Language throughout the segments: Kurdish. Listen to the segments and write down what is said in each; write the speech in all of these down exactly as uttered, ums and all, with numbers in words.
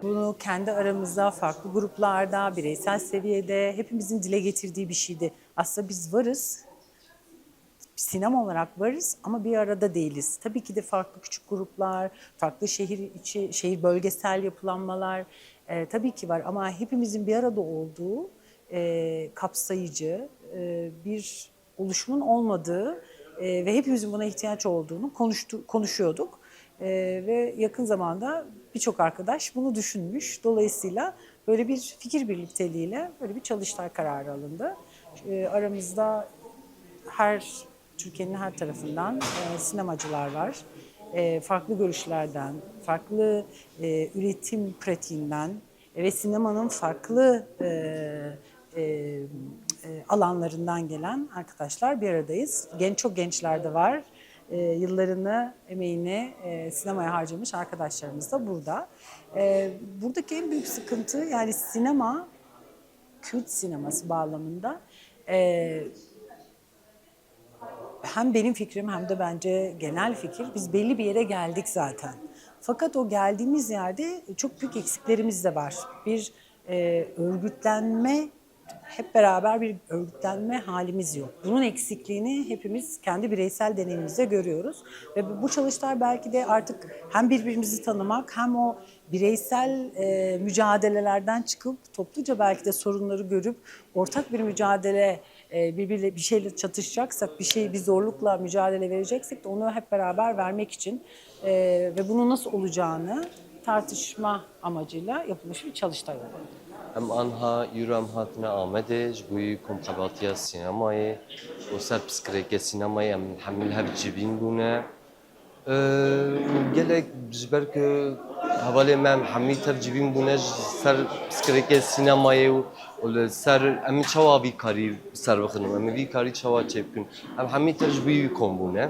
Bunu kendi aramızda, farklı gruplarda, bireysel seviyede hepimizin dile getirdiği bir şeydi. Aslında biz varız, sinema olarak varız ama bir arada değiliz. Tabii ki de farklı küçük gruplar, farklı şehir içi, şehir bölgesel yapılanmalar, e, tabii ki var ama hepimizin bir arada olduğu, e, kapsayıcı, e, bir oluşumun olmadığı, e, ve hepimizin buna ihtiyaç olduğunu konuştu-, konuşuyorduk. E, ve yakın zamanda birçok arkadaş bunu düşünmüş. Dolayısıyla böyle bir fikir birlikteliğiyle böyle bir çalıştay kararı alındı. E, aramızda her, Türkiye'nin her tarafından, e, sinemacılar var. E, farklı görüşlerden, farklı, e, üretim pratiğinden ve sinemanın farklı, e, e, e, alanlarından gelen arkadaşlar bir aradayız. Genç, çok gençler de var. E, yıllarını, emeğini, e, sinemaya harcamış arkadaşlarımız da burada. E, buradaki en büyük sıkıntı, yani sinema, Kürt sineması bağlamında, e, hem benim fikrim hem de bence genel fikir, biz belli bir yere geldik zaten. Fakat o geldiğimiz yerde çok büyük eksiklerimiz de var. Bir, e, örgütlenme, hep beraber bir örgütlenme halimiz yok. Bunun eksikliğini hepimiz kendi bireysel deneyimimizde görüyoruz. Ve bu, bu çalıştay belki de artık hem birbirimizi tanımak hem o bireysel, e, mücadelelerden çıkıp topluca belki de sorunları görüp ortak bir mücadele, e, birbiriyle bir şeyle çatışacaksak, bir şey, bir zorlukla mücadele vereceksek de onu hep beraber vermek için, e, ve bunun nasıl olacağını tartışma amacıyla yapılmış bir çalıştay oldu. Em anha îro em hatine Amedê ji bo komxebatiya sînemayê û ser piskirêkê sînemayê em hemî li hev civîn bûne. Ee, gelek ji ber ku hevalê me em hemî tev civîn bûne ji ser piskirêkê sînemayê û, û li ser em çawa vî karî ser bixin û em vî karî çawa çêbikin. Em hemî tev ji bo wî kom bûne.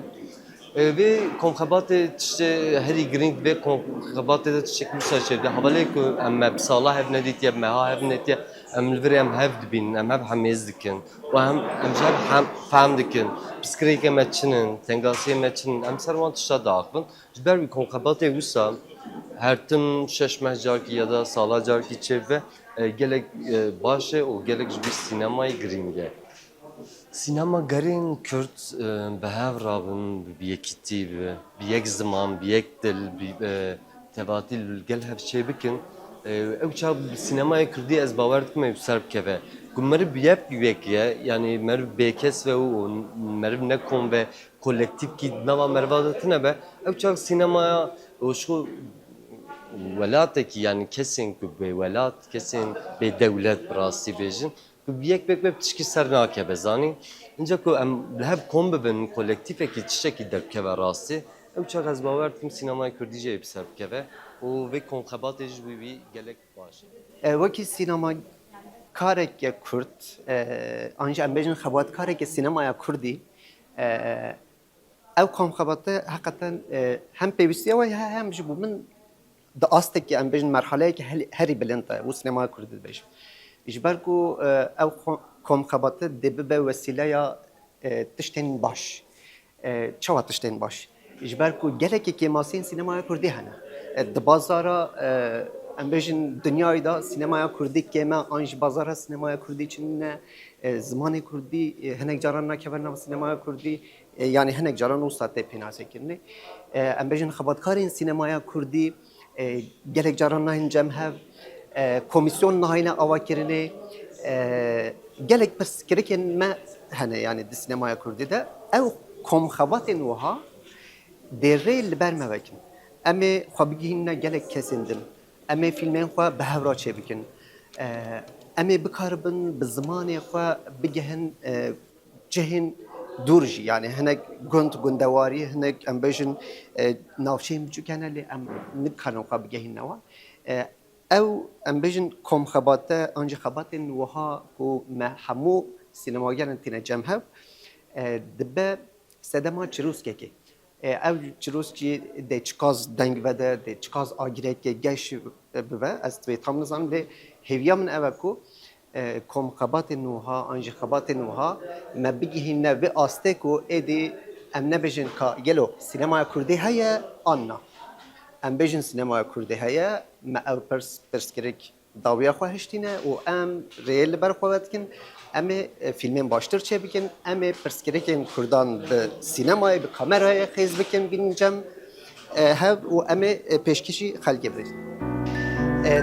Ee, vê komxebatê tiştê herî girîng, vê komxebatê de tiştek wisa çêdibê. Hevalê ku em me bi sala hev nedîtiye, bi meha hev nedîtiye, em li virê em hev dibînin, em hev hemêz dikin. Û em, em ji hev hem, fehm dikin. Piskirêkê me çi ne, tengasiyê me çi ne, em ser wan tişta diaxivin. Ji ber wî komxebatê wisa her tim şeş meh carkî ya da sala carkî çêbibe, e, gelek, e, baş e û gelek ji bo sînemayê girîng e. Sînema gerên Kurd, e, bi hev rabin, bi yekîtî, bi, bi yek ziman, bi yek dil, bi, e, tevatî li gel hev çêbikin. E, ew çax bi sînemayê Kurdî ez bawer dikim ew ser bikeve. Ku meriv bi yek wek ye, yanî meriv bêkes ve û meriv ne kom ve, kolektîfkî di nava meriva de tune be, ew çax sînemaya û ji xwe welatekî, yanî kesên ku bê welat, kesên bê dewlet bi rastî bêjin, ku bi yek wek ve bi tişkî ser nakeve, zanî. Înca ku em li hev kom bibin, kolektîfekî tiştekî derbikeve rastî, ew çax ez bawer dikim sînemaya Kurdî jî ê bi ser bikeve û vê komxebatê jî wî wî gelek baş e. E, wekî sînemakareke Kurd, e, an jî em bêjin xebatkareke sînemaya Kurdî, e, ew komxebate heqeten, e, hem pêwîstiya wê heye hem ji bo min di astekî, em bêjin merhaleyeke hel-, herî bilind e û sînemaya Kurdî dibêjim. Ji ber ku, e, ew xo-, komxebate dê bibe wesîleya, e, tiştên baş. E, çawa tiştên baş? Ji ber ku gelekî kêmasiyên sînemaya Kurdî hene. E, di bazara, e, em bêjin dinyayê de sînemaya Kurdî kêm e, an jî bazara sînemaya Kurdî çi nîne, e, zimanê Kurdî, e, hinek caran nakeve nav sînemaya Kurdî, e, yanî hinek caran wisa tê pênasekirinê. E, em bêjin xebatkarên sînemaya Kurdî, e, gelek caran nahên cem hev, e, komîsyon nahêne avakirinê, e, gelek pirsgirêkên me hene, yanî di sînemaya Kurdî de. Ew komxebatên wiha dê rê li ber me vekin. Em ê xwe bigihînine gelek kesên din. Em ê fîlmên xwe bi hev re çêbikin. E, em ê bikaribin bi zimanê xwe bigehin, e, cihên dûr jî, yanî hinek gund, gundewarî, hinek em bêjin, e, navçeyên biçûk hene, lê em nikarin xwe bigehînine wan. E, ew, em bêjin, komxebate, an jî xebatên wiha ku me hemû sînemagerên tîne cem hev, e, dibe sedema çirûskekê. E, ew çirûskî dê çiqas deng vede, dê çiqas agireke geş bibe, ez divê tam nizanim, lê hêviya min ew e ku, e, komxebatên wiha, an jî xebatên wiha me bigihîne vê astê ku êdî em nebêjin ka gelo sînemaya Kurdî heye an na. em bêjin sînemaya Kurdî heye, me ew pirs, pirsgirêk dawiya xwe hiştîne û em rê li ber xwe vedikin. Em ê, e, fîlmên baştir çêbikin, em ê pirsgirêkên Kurdan bi sînemayê, bi kamerayê xêz bikin, bînin cem, e, hev û em ê, e, pêşkêşî xelkê bikin. E,